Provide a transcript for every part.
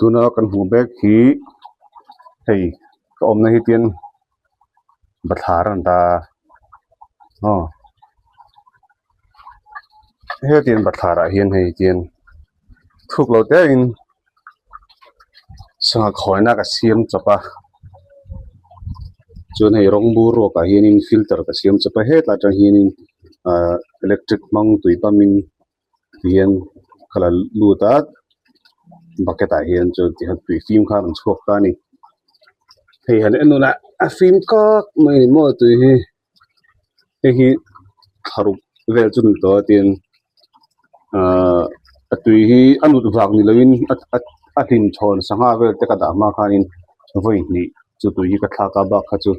Tuna kan hmuh mek hi hei ka awmna hi tian bathlar a ni ta aw hetiang bathlar ah hian hei tian thuk lo te in sangha khawina ka siam chawp a chuan hei rawng bur ruak ah hianin filter ka siam chawp a hetlai atang hianin ahh electric hmang tui pump in tihian ka la lut a bucket ah hian chuan tihian tui fim kha a rawn chhuak ta a ni hei han en hunah a fim kak mai a ni maw tui hi hei hi thlaruk vel chu ni tawh a tin ahh a tui hi a nut vang ni lovin a hlim chhawn sangha vel te ka dah hma khanin vawi hnih chu tui hi ka thlak a bak kha chu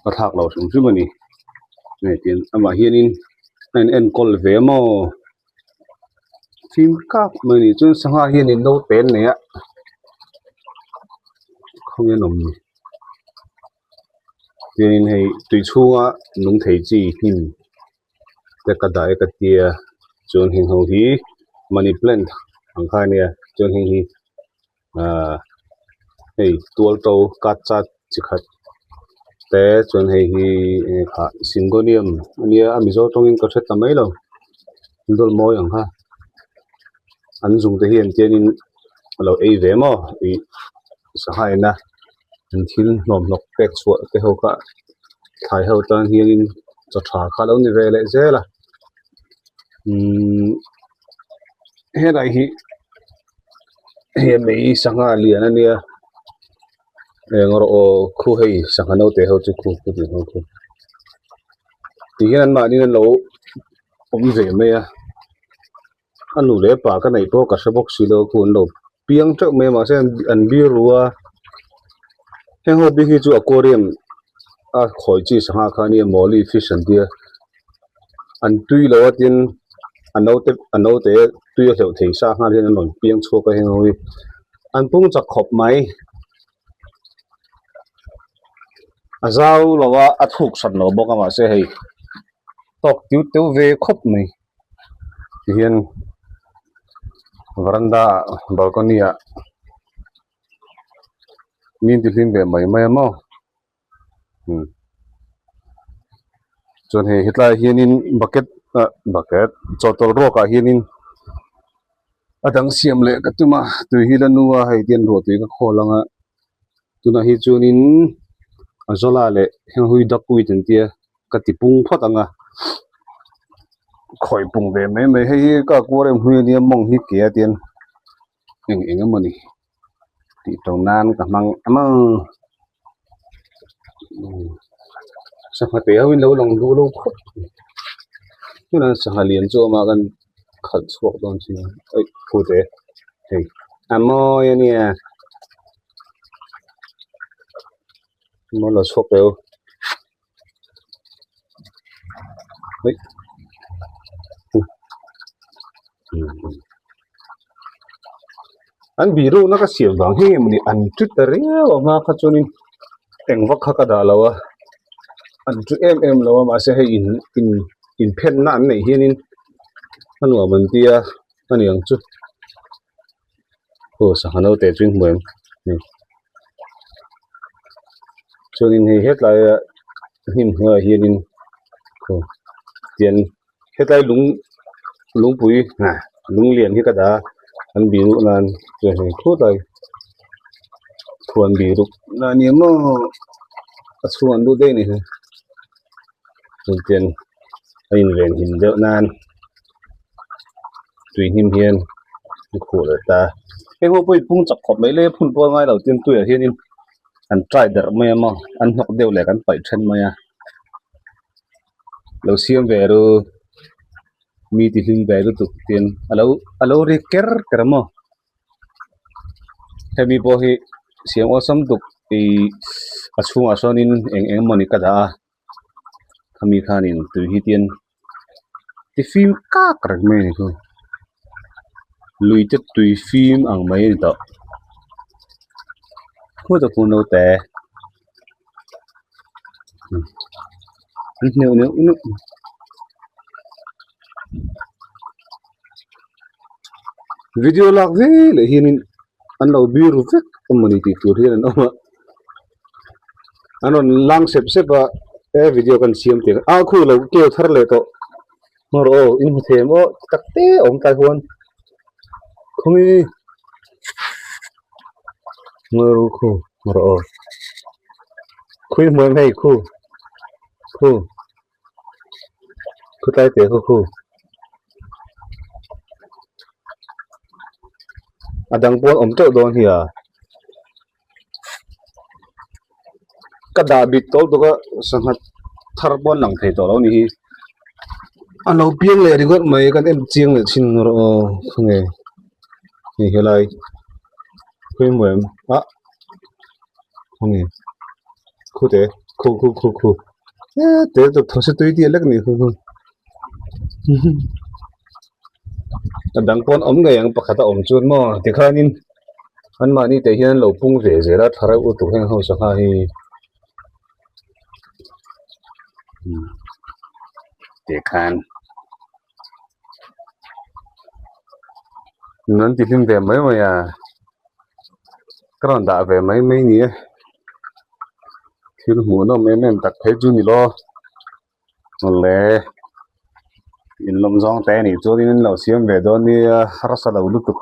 ka thlak lo hrim hrim a ni hei tin amah hianin a in enkawl ve maw fim kak mai a ni chuan sangha hianin naute an nei a khawnge an awm ni tin hei tui chhunga nung thei chi hnim te ka dah e ka tia chuan heng ho hi money plant ang kha a nia chuan heng hi ahh hei tual to cut chat chi khat te chuan hei hi eng kha syngonium a nia a mizo tawngin ka hre ta mai lo dawt mawi ang kha an zung te hian tianin a lo ei ve maw ih sangha ena an thil hlawm hlawk pek chhuah te ho kha thlai ho tan hianin chaw tha kha a lo ni ve leh zel a umm helai hi hei mei sangha lian a nia eng rawh aw khu hei sangha naute ho chu khu khu tih ho khu ti hian an mahni in an lo awm ve mai a a nu leh pa ka neih pawh ka hre bawk si lo khu an lo piang teuh mai a mahse an bir ru a heng ho bik hi chu aquarium a khawi chi sangha kha a nia mawli fish an tia an tui lo a tin a naute a naute tui a hleuh thei sa nghal hian an rawn piang chhuak a heng ho hi an pung chak khawp mai a zau lo a a thuk hran lo bawk a mahse hei tawk tiu teu ve khawp mai tihian varanda ah balcony ah mi an ti hlim ve mai mai a maw. Chuan hei hetlaiah hianin bucket ah bucket chawhtawlh ruak ah hianin a dang siam leh ka tum a tui hi la nu a hei tian ruah tui ka khawl ang a tunah hi chuanin a zawla leh heng hui duck weed an tia ka ti pung phawt ang a khawi pung ve mai mai hei hi ka aquarium hlui ania mawng hi ke a tian eng eng emawni tih to nan ka hmang a sangha te ho in lo lang duh lo khawp mai tunah sangha lian chu a awm a kan khalh chhuak dawn si a aih phute hei a mawi a nia maw lo chhuak teh u. An bihrukna ka siam vang hi nge mawni an ṭi ta riau ang a kha chuanin eng vak kha ka dah lo a an ṭi em em lo a mahse hei in in inphenna an neih hianin a nuam an tia a ni ang chu aw sangha naute chu in hmu em hei chuanin hei hetlaiah hnim hnuaiah hianin aw tian hetlai lung lungpui lung lian hi ka dah a an bihruk nan chuan hei khutlai thuan bihruk na a ni maw a chhungah an lut daih a ni chuan tian a invenhim deuh nan. Tui hnim hian an khuh leh ta heng ho pawh hi pung chak khawp mai le phun pawh a ngai lo tin tuiah hianin an try darh mai a maw an hnawk deuh leh kan paih then mai a lo siam ve ru mi ti hlim ve lutuk tin alo alo ri ker ker a maw hemi pawh hi siam awlsam tuk ih a chhungah sawnin eng eng emawni ka dah a. Khami khanin tui hi tian ti fim kak reng mai a ni chu lui te tui fim ang mai a ni tawh khawi tak pawh naute an hneuh neuh neuh video lak vel ah hianin. an lo biru vek emawni tih tur hian an awm a an rawn lang sep sep a he video kan siam tih ah khu lo keu thar leh tawh hmar aw in hmu thei em aw tak te a awm tlai huan khawnge hmar khu hmar aw khawi hmuh em hei khu khu. Khutlai teh khaw khu a dang pawn awm teuh dawn hi a ka dah bit tawh lutuk a sangha thar pawn lang thei tawh lo a ni hi a lo piang leh ringawt mai kan en chiang leh thin erawh aw khawnge hei helai khawi em ah khawnge khute khu khu khu khu. E tel chu thawse tui tih lek ni khu khu a dang pawn awm ngei ang pakhat a awm chuan maw tikhanin anmahni te hian lo pung ve zel a tha reuh lutuk heng ho sangha hi tikhan an ti hlim ve mai mai a ka rawn dah ve mai mai ni e. Thil hmuh nawm em em tak phei chu ni lo awle in lawm zawng te anih chuan in lo siam ve dawn nia harsa lo lutuk.